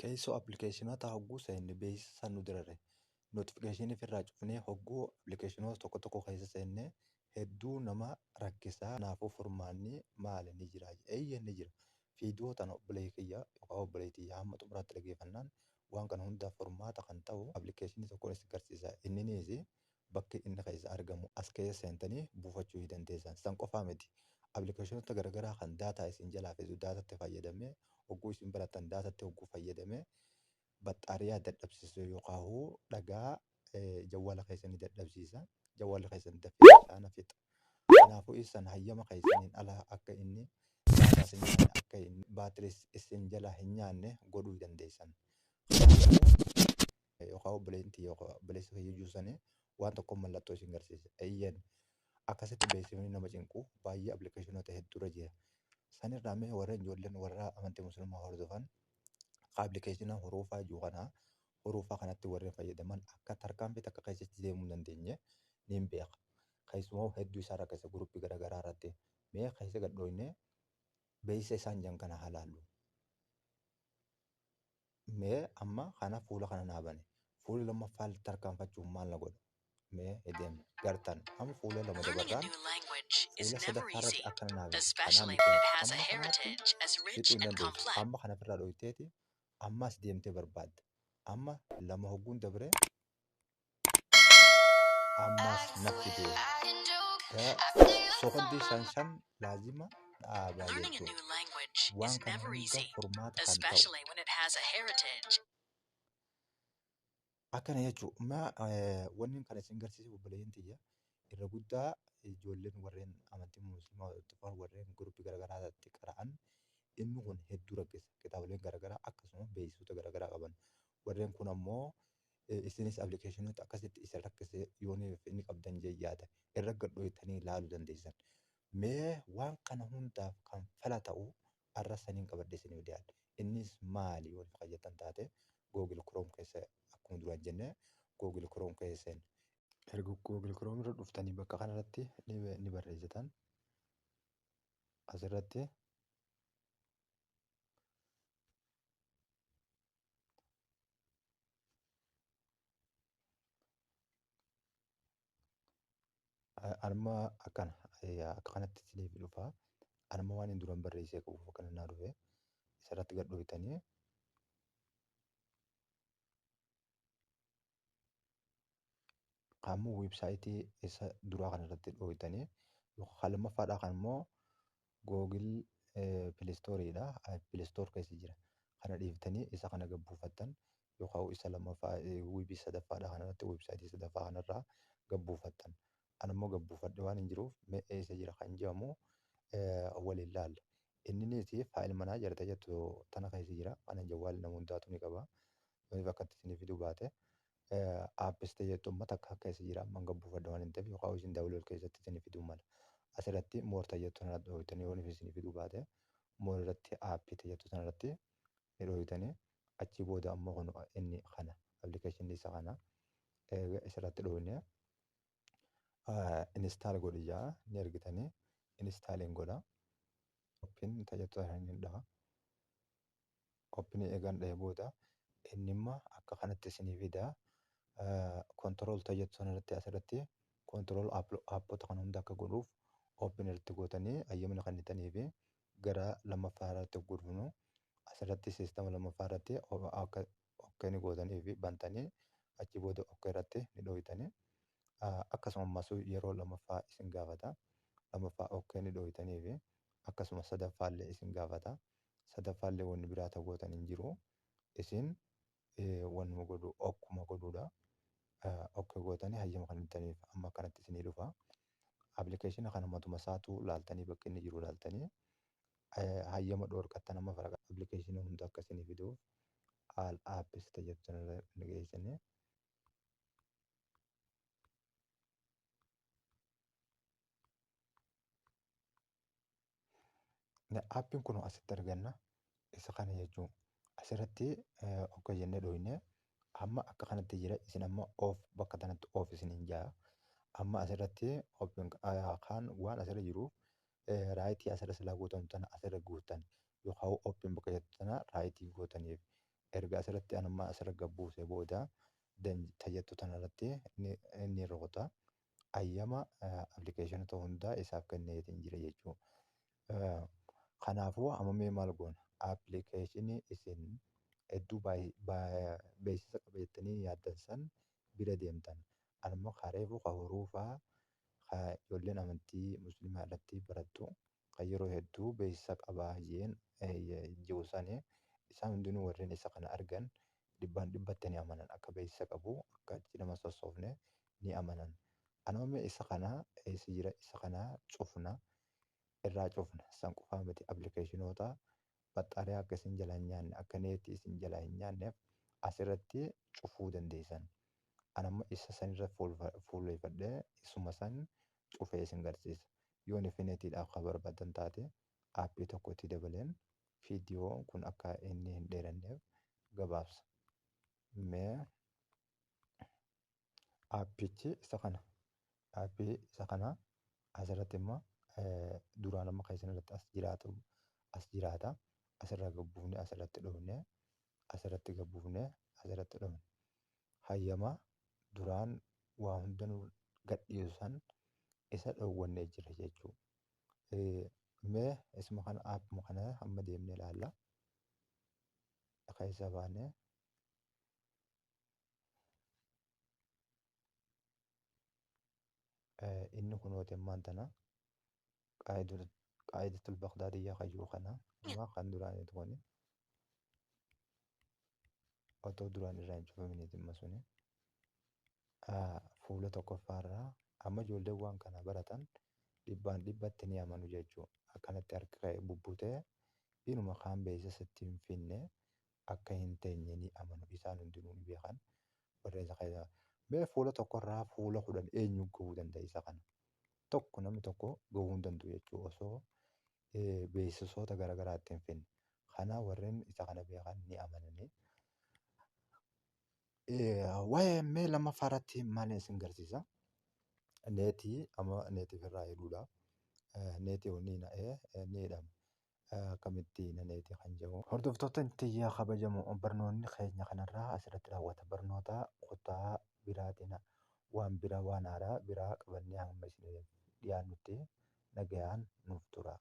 Keessoo appilikeeshinoota hogguu seenne beeksisa nu dirare. Notifiikeeshinii ofirraa cufnee hogguu appilikeeshinoota tokko tokko keessa seenne hedduu nama rakkisa. Kanaafuu furmaanni maali ni jira? Eeyyee ni jira. Viidiyoo tana obboleessa kiyya yookaan obboleettii tiyya hamma xumuraatti dhaggeeffannaan waan kana hundaaf furmaata kan ta'u appilikeeshinii tokkoon isin garsiisa. Inninis bakki inni keessa argamu as keessa seentanii buufachuu ni dandeessan. San qofaa miti. Appilikeeshinoota garaagaraa kan daataa isin jalaa fidu daataatti fayyadamee hogguu isin baratan daataatti hogguu fayyadamee baxxaariyaa dadhabsiisu yookaan dhagaa jawwaala keessanii dadhabsiisa. Jawwaalli keessan dafee bishaan fixa. Kanaafuu isan hayyama keessaniin ala akka inni daataa isin nyaanne akka inni baatirii isin jalaa hin nyaanne godhuu dandeessan. Kanaafuu yookaan obboleettii yookaan obboleessi kiyya juusanii waan tokko mallattoo isin garsiisa. Eeyyeen akkasitti beeksifni nama cinqu baay'ee appilikeeshinoota hedduurra jira. Sanirraa mee warreen ijoolleen warra amantii musliimaa hordofan appilikeeshina huruufaa jiru kana huruufaa kanatti warreen fayyadaman akka tarkaanfii takka keessatti deemuu hin dandeenye niin beeka. Keessumaa hedduu isaa rakkisa guruppii garaagaraa irratti mee keessa gad dhooynee beeksisa isaan jiran kana haa laallu. Mee amma kana fuula kana naa bane. Fuula lammaffaa tarkaanfachuuf maal na godha? Mee deemna. Gartan amma fuula lama Learning a dabarraan new language is fuula never sadaffaa irratti easy, akkana naa bane. Kanaa especially miti when it has a amma kanaatti heritage as rich fixuu hin and dandeessu. complex. Amma kana ofirraa dhoyteeti ammas deemtee barbaadda. Amma lama hogguun dabre ammas na fide. Sokondii shan shan laazima dhaabaa Learning a jechuudha. new language is Waan kana never hunda easy, furmaata kan ta'u especially when it has a heritage akkana jechuudha. Ma wanni kana isin garsiisu obboleeyyan tiyya irra guddaa ijoolleen warreen amantii musliimaa hordofan warreen guruppii garaagaraa irratti qara'an inni kun hedduu rakkisa. Kitaaboleen garaagaraa akkasuma beeksisoota garaagaraa qaban. Warreen kun ammoo isinis appilikeeshinoota akkasitti isin rakkise yooniif inni qabdan jee yaada. Irra gad dhoytanii ilaaluu dandeessan. Mee waan kana hundaaf kan fala ta'u arra saniin qabadhee isiniif dhiyaadha. Innis maali yoo fayyaddan taate Google Chrome keessa akkuma duraan jenne Google Chrome keessa seenna. Erga Google Chrome irra dhuftanii bakka kanarratti ni barreessitan. Asirratti Arma akkana akka kanatti isiniif dhufa. Arma waan hin duran barreessee qabuuf akkana naa dhufe. Isarratti gad dhoytanii ammoo weebsaayitii isa duraa kanarratti dhoytanii yookaan lammaffaadhaa kan immoo Google Play Storeedha. Play Store keessa jira. Kana dhiiftanii isa kana gad buufattan yookaan isa lammaffaa weebii sadaffaadha kanarratti weebsaayitii sadaffaa kanarraa gad buufattan. Ani immoo gad buufadhe waan hin jiruuf mee eessa jira kan jedhamu waliin laalla. Inninis file manager ta'e jettu tana keessa jira. Kana jawwaal nama hundaatu ni qaba. Yoo akkatti isinii fiduu baate apps ta'e jettu amma takka keessa jira. Amma gad buufadhe waan hin ta'eef yookaan isin download keessatti isinii fiduu mala. Asirratti more ta'e jettu sanarratti dhoytanii yoo isinii fiduu baate more irratti app ta'e jettu sanarratti ni dhoytanii achi booda ammoo kun inni kana appilikeeshinii isa kana isarratti dhoyne install godhi jaa ni argitanii install godha. Open ta'e jettu sana ni dhaha. Open eegan dhahee booda inni immoo akka kanatti isinii fida. Control ta'e jettu sanarratti asirratti control appota kana hunda akka godhuuf open irratti gootanii hayyamni kennitanii fi gara lammaffaa irratti gurgurnu asirratti siistama lammaffaa irratti akka okay ni gootanii fi bantanii achi booda okay irratti ni dhoytanii. Akkasuma ammas yeroo lammaffaa isin gaafata. Lammaffaa okay ni dhoytanii fi akkasuma sadaffaallee isin gaafata. Sadaffaallee wanni biraa ta'u gootan hin jiru. Isin wannuma godhu okkuma godhuudha. Okay gootanii hayyama kennitaniif amma akkanatti isinii dhufa. Appilikeeshina kana matuma isaatu laaltanii bakka inni jiru laaltanii hayyama dhoorkattan amma faraqa appilikeeshina hunda akka isinii fiduuf all apps ta'e jettu sanarra ni geessanii. Aappiin kun asitti arganna. Isa kana jechuun asirratti okay jennee dhoyne amma akka kanatti jira. Isin amma off bakka kanatti off isiniin jaa. Amma asirratti open kan waan asirra jiruuf right asirra silaa guutamu tana asirra guutan yookaan open bakka jettu tana right gootaniif. Erga asirratti anammaa asirra gabbuuse booda tajettu tanarratti ni rukuta. Ayyama appilikeeshinoota hundaa isaaf kenneetiin jira jechuudha. Kanaafuu amma mee maal goona? Appilikeeshinii isin hedduu beeksisa qaba jettanii yaaddan san bira deemtan. Anammoo kareefu ka huruufaa ka ijoolleen amantii musliimaa irratti barattu kan yeroo hedduu beeksisa qabaa jeen jiru sani isaan hundinuu warreen isa kana argan dhibbaan dhibbatti ni amanan, akka beeksisa qabu akka achi nama sossoofne ni amanan. Anuma isa kana eessa jira, isa kana cufna, irraa cufna. San qofaa miti, appilikeeshinoota baxxaariyaa akka isin jalaa hin nyaanne, akka neetii isin jalaa hin nyaanneef asirratti cufuu dandeessan. Anamma isa sanirra fuulleeffadhee isuma san cufee isin garsiisa. Yoo neetiidhaaf kan barbaadan taate aappii tokko itti dabaleen viidiyoon kun akka inni hin dheeranneef gabaabsa. Mee aappichi isa kana. Aappii isa kana asirratti immoo duraan amma kan isin irratti as jiraatu as jiraata. Asirra gabbuufnee asirratti dhufne, asirratti gabbuufnee asirratti dhufne. Hayyama duraan waa hunda nu gadhiisu san isa dhoowwannee jira jechuudha. Mee isuma kana aappuma kana amma deemnee ilaalla. Keessa baanee inni kunooti ammaan tana qaayidatul Bagdaadiyyaa kayyuu kana amma kan duraaniitu kuni otoo duraan irraa hin cufaminiiti amma suni fuula tokkoffaarraa amma ijoolleen waan kana baratan dhibbaan dhibbatti ni amanu jechuudha. Akkanatti harka ka'e bubbutee inuma kaan beeksisa sitti hin finne akka hin teenye ni amanu, isaan hundinuu ni beekan warreen isa keessa. Mee fuula tokkorraa fuula 10 eenyu gahuu danda'a isa kana? Tokko namni tokko gahuu hin danda'u jechuudha osoo beeksisoota garaagaraa itti hin finne. Kana warreen isa kana beekan ni amananii. Waa'ee mee lammaffaa irratti maal isin garsiisa? Neetii amma neetii ofirraa hidhuudha. Neetii ni na'ee ni hidhama. Akkamitti neetii kan jedhu. Hordoftoota tiyyaa kabajamoo, barnoonni keenya kanarraa asirratti raawwata. Barnoota kutaa biraatiin waan biraa, waan haaraa biraa qabannee hamma isiniif dhiyaannutti nagayaan nuuf tura.